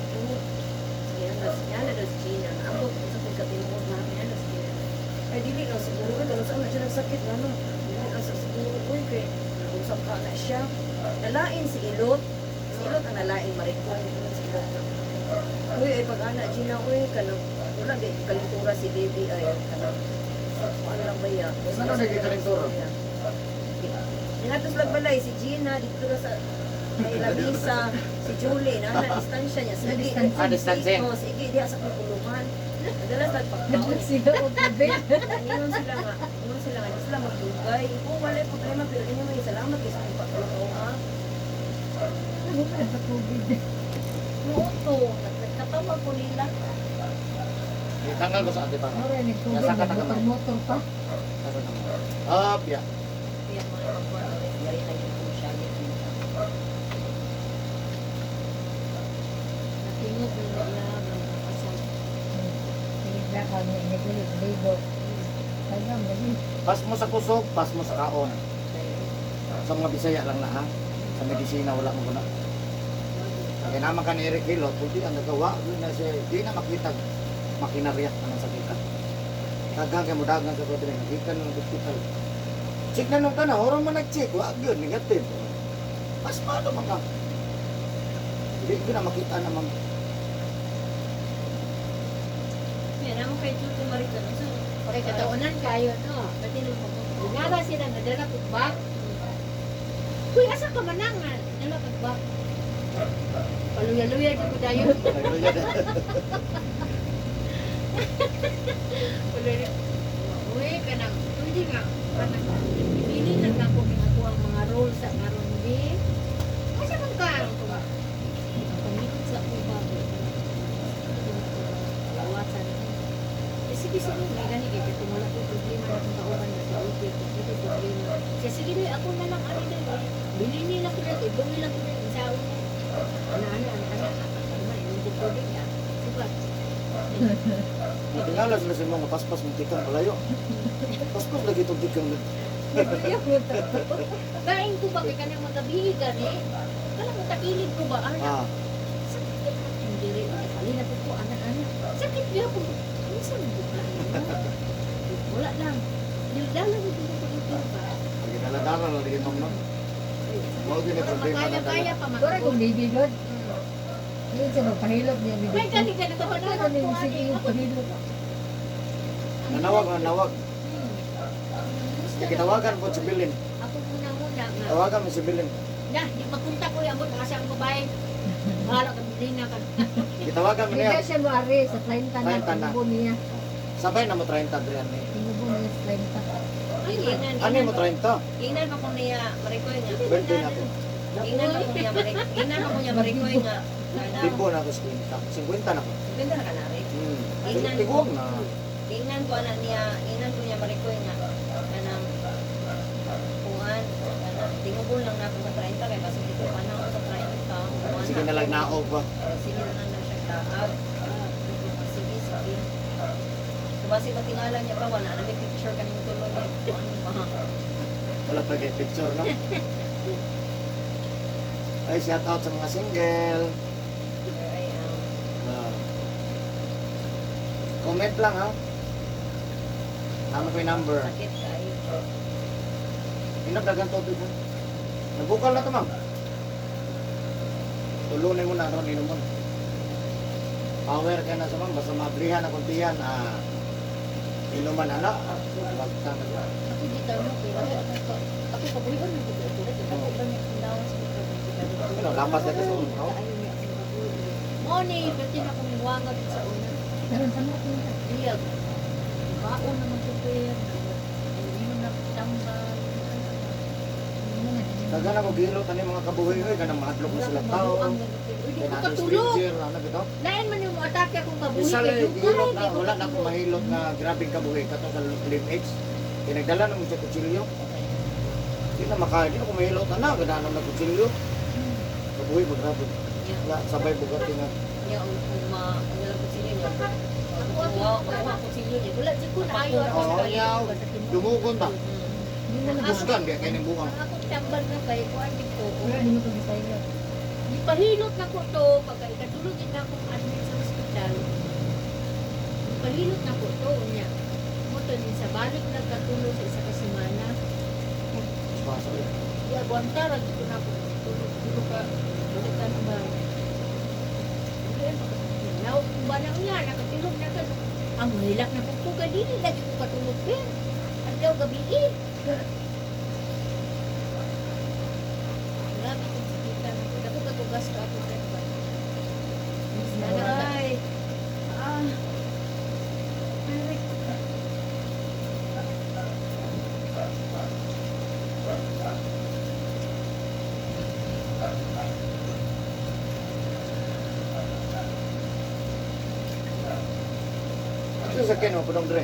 Yan na daw si Gina. Naabot ko sa pagkatinuod na yan na si Gina. Ay dili na siguro ko saan na siya nagsakit ano. Dili na sa siguro uy kay usap ka na siya. Nalain si Ilot. Si Ilot ang nalain marikong si Ilot. Uy, ay pag ana Gina uy kanang wala di kalintura si Baby ay kanang ano lang ba ya? Ano naging kalintura? Ningatos lang balay si Gina dito na sa may lamisa si Julie na na distansya niya sige. Ah, distancing. Oh, sige diha sa kulungan. Madalas nagpagkaon. Sila og gabi. Ingon sila nga, di sila magdugay. Kung wala problema, pero anyway, salamat kay sa akong pagkaon, ha? Ano ka sa COVID? Muto, nagkatawa ko nila. Tanggal ko sa ate pa. Ora ni COVID, Nasa katakamay. motor pa. Nasa kamay. Up, ya. Kaya mga magkuhan, yari na yun kung siya niya. Natingog na iya mga pasal. Sige na kami ni Kulit Ligo. Kaya lagi. Pas mo sa kusog, pas mo sa kaon. Sa mga Bisaya lang na ha. Sa medisina wala mo guna. Kaya naman ka ni Eric Hilot, pwede ang nagawa, yun na siya, di na makita makinarya ang sakita. Daghang kay mo daghang sa pwede nakita ng hospital. Check na nung tanan, oro man nag-check, wa gyud negative. Mas paano man ka? Hindi ko na makita na ma'am. Yan, amo kay Tuto Marito. Ano sa? Okay, kataunan kayo, no? Pati nang pagkukuha. Ginara sila nga dala kog bag. Uy, asa ka man nga dala kag bag? Paluya-luya di ko dayon. Nagluya na. Paluya. Uy, kanang pwede nga kanang pili lang nako ning ako ang mga role sa karon di. Asa man ka? Ko ba? Ang pamikot sa akong bag. Lawasan. Eh, sige, sige, may gani kay kung wala ko problema na akong kauban na sa ubi, kung ito problema. Siya, sige, day, ako na lang, ano day, bili nila ko na, ibuli lang ko na, isaon na. Ana, ana, ana, ana, ana, ana, yung tubig na. Diba? Tingala sila sa mga paspas mong tikang palayo. Paspas lagi itong tikang. Kain ko ba kay kanang magabi gani? Kala mo takilid ko ba ana? Ah, Sakit na ang diri. Kali na po ko ana ana. Sakit gyud po. Unsa man ko ka? Wala lang. Dildala ko ko ito ba. pag dala-dala lagi ma'am no. Mao gyud ni problema na dala. Kaya pa man. Dora kong baby god. Hindi siya magpahilot niya. May gani ka na ko na Ano ko sige ani. yung pahilot. Nanawag, nanawag. Gitawagan po si Bilin. Ako muna muna nga. Tawagan mo si Bilin. Na, di makunta ko yung abot asa ang babae. Bahala ka bilina ka. Gitawagan mo Hindi niya. siya mo ari sa 30 na 30 na. tinubo niya. Sabay na mo 30 Adrian ni. Tinubo niya sa 30. Ay, Ingnan, Ano mo 30? Ingnan pa ko niya, Marikoy nga. Birthday na ko. Ingnan pa ko niya, Marikoy. Ingnan pa ko niya, Marikoy nga. Kana, Tipo na ako 50. 50 na ko. ganda na ka na, Rick. Hmm. Ingnan ko. Tiguang na. Ingnan ko ana niya, ingnan ko niya Marikoy nga. Kanang kuan, kanang tingubol lang na ako sa 30 kay basin dito pa na ako sa 30. Kuan Sige na lang naog ba. Sige na lang na siya taag. Sige, sige. So, basi matingala niya pa, wala na may picture kaning tulog. Kuan ba? Wala pa kay picture no. Ay, shout out sa mga single. Here I am. Ah. Comment lang ha. Tama ko yung number. Sakit kayo. Inom dagang tubig ha. Nabukal na to ma'am. Tulunin mo na ron inomon. Power ka na sa ma'am. Basta maabrihan na kuntiyan. Ah, inuman ana. Bagtang na. Ako di tayo no, kaya ako ako kabuhion ng ko ito. Ako ba niya kung dawan sa mga Ano, lapas na ka sa una, no? Mo ni pati na kong wanga dun sa una. Meron sa mga kinta. Iyag. Baon naman ko kaya. Inom na ko tambal. Dagan ako gilo tani mga kabuhi oy kanang mahadlok na sila tao. Mabuang na ko. Uy, di Kay ko nato katulog. stranger ano bitaw? Lain man yung atake akong kabuhi. Isa Kay lang dugay, gilot di na ko wala na akong katulog. mahilot nga grabing kabuhi katong sa Lim H. Kay nagdala na mo siya kutsilyo. Di na makain, di na ko mahilot ana, gananon na kutsilyo. Kabuhi mo grabe. Wala sabay bugati nga. Niya, ma, ano lang kutsilyo niya. Ako ako ako kutsilyo niya. Wala di ko na ayo. Oo, yaw. Dumugon ba? Hindi mo na Busgan biya kay ning buang. Ang akong tambal na kay kuan dito. Wala, di mo pag-isaya. Gipahilot na ko to pagka ikatulog din na akong admit sa ospital. Gipahilot na ko to niya. Mo to din sa balik nagkatulog sa isa ka semana. Paso. Di agwanta ra gid ko na ako tulog tulog ka balik ka na ba. Naw ba na niya nakatulog na ka. Ang hilak na ko ka dili lagi ko katulog per. Adlaw gabi eh. Grabe kong sakitan. Dako ka gasto ako per ba. Aray. Ah. Aray. Ano sa keno pudong dre?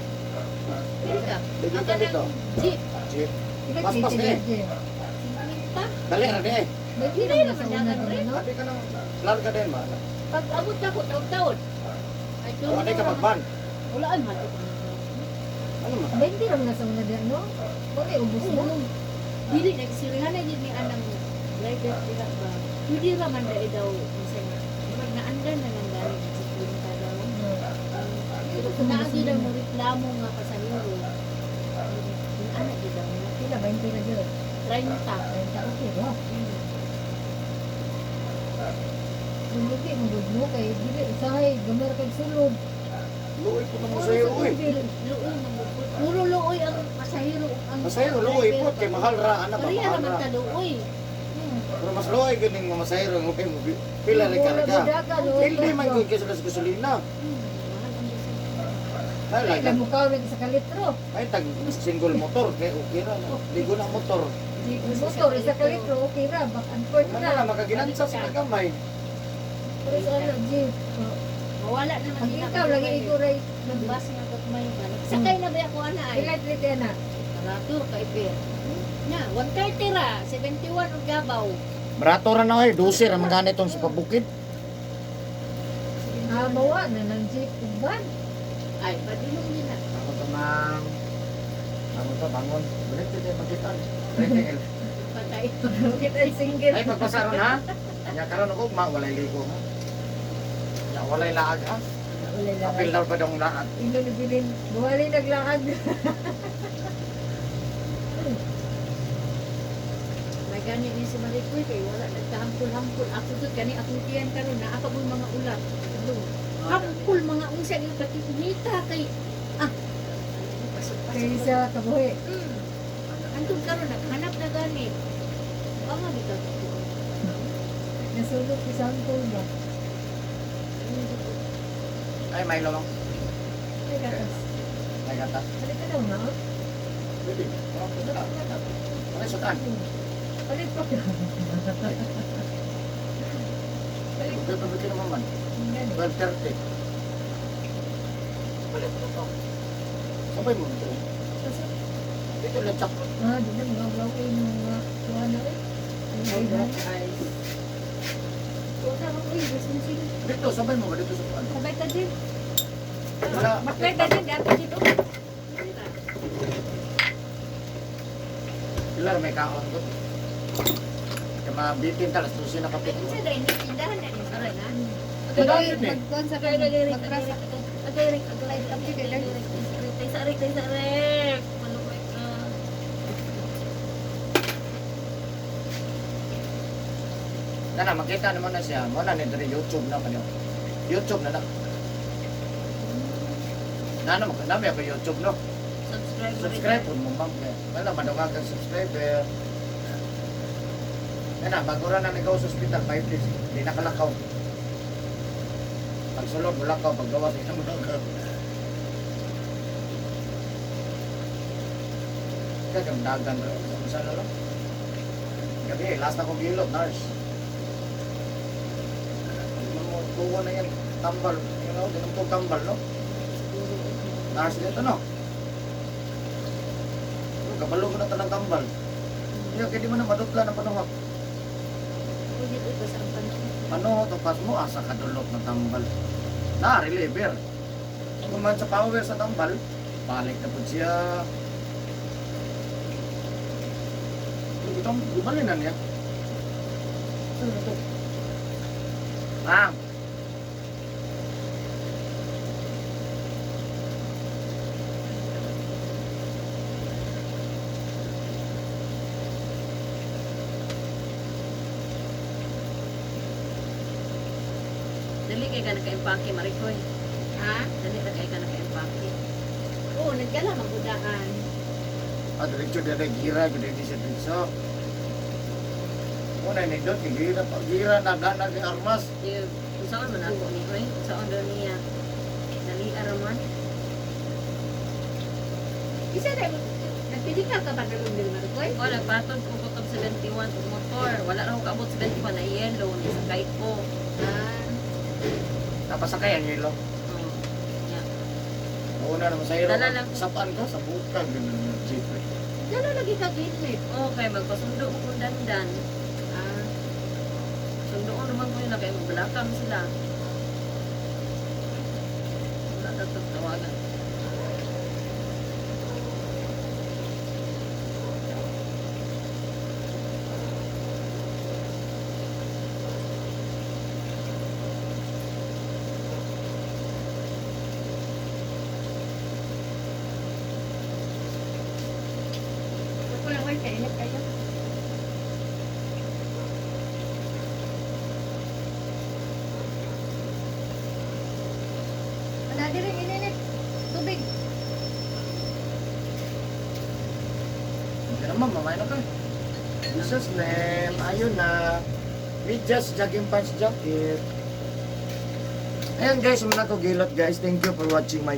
Dili ka. Dili Ang ka dito. kanang jeep, Jeep. Ikaw, Paspas na eh. 50. Dali ra di eh. Hindi naman sa una din, no? Dali ka nang larga din ba? Pag abot ako taon-taon. Ay, Wala ka magban. Wala ay mato ko. Ano man? 20 raw na sa una din, no? Wala, ubos na. Dili nagsirihan na gid ni anang driver diha ba. Pwede ra man dai daw unsa nga. Murag naandan na lang gani sa kwenta daw. Pero kung naagi daw mo reklamo nga pasahero. Ana gid daw na. Pila ba? 20 na dyan. 30. 30, okay ba? Lumuti, magudno kay dili usahay gamay ra kay sulod. Luoy po na mo sa'yo, uy. Luoy man gud. Puro luoy ang pasahero ang Masahiro, luoy po. Kay mahal ra, ana ba? Pareha Mahal naman ra. ta luoy. Pero mas luoy ganing mga masahiro. Okay, mo pila rin karga. Hindi man gud kaysa sa gasolina. Mahal ang gasolina. Ay, Ay, like, mukaw rin sa kalitro. ay, tag single motor. Kay okay ra. No? Ligo na motor. Motor, isa kalitro, okay ra. Back and forth Ano na. na, makaginansa sa kagamay. Pero sa ano, jeep. Oh. Mawala naman Ang din ikaw, lagi ikaw ray. Bus nga gagmay ba. Sakay na ba ako ana ay? Ilan lite na? Barato kay Per. Na, 130 ra, 71 og gabaw. Barato ra na ay, 12 ra man ganitong sa pabukid. Ah, mawa na ng jeep ug van. Ay, padulong din na. Bangon to, ma'am. Bangon to, bangon. Balik dito yung magitan. Balik. Patay. Kita ay single. Ay, pagpasaron ha. Nya karon ako, ma, walay ligo ha. Nya walay laag ha. Wala lang. Apil daw pa dong laag. Ino ni Bilin, buwali naglaag. May gani ni si Maricoy kay wala nagkahampul-hampul. Ako gud kani akong tiyan karon naa pa mo'y mga ulat. Hampul mga unsa gyud pati inita kay ah. Pasok-pasok. Kay sa kabuhi. Antong karon naghanap na gani. Banga bitaw. Nasulok ko sa angkol ba? Ay, may lawang. Ay, gatas. May gatas. Palit ka daw na? Oh. Pwede. Pwede na. Ano sutan? Palit pa ka. Palit. Pwede pa bigyan naman man. Gani. 12:30. Palit na to. Sabay mo ito. Kasi- Dito lang tsak. Ah, di na mga blawin yung mga kuha na eh. Ang Black iba. eyes. Wala mo uy, gusto sila. Dito, sabay mo ba dito sa kuan? Sabay ta din. Wala. Maklay ta din, dati dito. Pilar may kaon ko. Kaya mabitin talas, 12 na kapit. Ay, unsa dai ni tindahan na ni sara na. Agay, eh. Magkuhan sa Agay, agay, magkrasa. agay, agay, agay, agay, agay, tay sa rek, tay sa rek. Maluway ka. Na na, makita naman na siya. Mo na ni diri YouTube na kanyo. YouTube na na. Na na mo na ako YouTube no. Subscribe. Subscribe po mo ma'am. Wala madungag kang subscriber. Na na, bago ra na nagaw sa ospital 5 days. Di nakalakaw. Pag sulod mulakaw, pag gawas ina mo lakaw. Kagam dagan ra sa na lang. Gabi, last na kong gilot, nurse. Hindi mo tuwa na yan, tambal. You know, ganun to tambal, no? Nurse dito, no? Ano, kabalo ko na tanang tambal. Hindi, kaya di mo na madutla ng panuhot. Uy, uy, basta ang panahon. Panuhot o pas mo, asa kadulot ng tambal. Na, reliever. Kung man sa power sa tambal, balik na po siya. Itong, gumali na niya. Ano ito? Ma'am! Dali kay ka naka-impake, Maricoy. Ha? Dali ra kay ka naka-impake. Oo, nagdala magudaan. Ah, diretso dire gira gud di siya diretso. Una ni dot gira pa gira na gana ni armas. Di, unsaon man ako ni oy? Unsaon daw niya? Dali araman. Isa na, nagpili ka ka padulong din Maricoy? O, nagpatod ko kutob 71 og motor. Wala ra ko kaabot 71 na yellow ni sakay ko. Ah, Napasakay ang hilo. Oh. Yeah. Una naman sa hilo. Dala lang. Sapaan ko sa bukag ganun yung jeep. Eh. dala lagi ka helmet. Okay, magpasundo ko kung dandan. Ah, Sundoon naman ko nila kay magbalakang sila. Wala na itong tawagan. Ako lang, wait. Kainit kayo. Wala diri ininit. Tubig. Okay na, ma'am, mamaya na ka. Jesus name, ayun na. Medyas, jogging pants, jacket. Ayan guys, muna ko gilot, guys. Thank you for watching my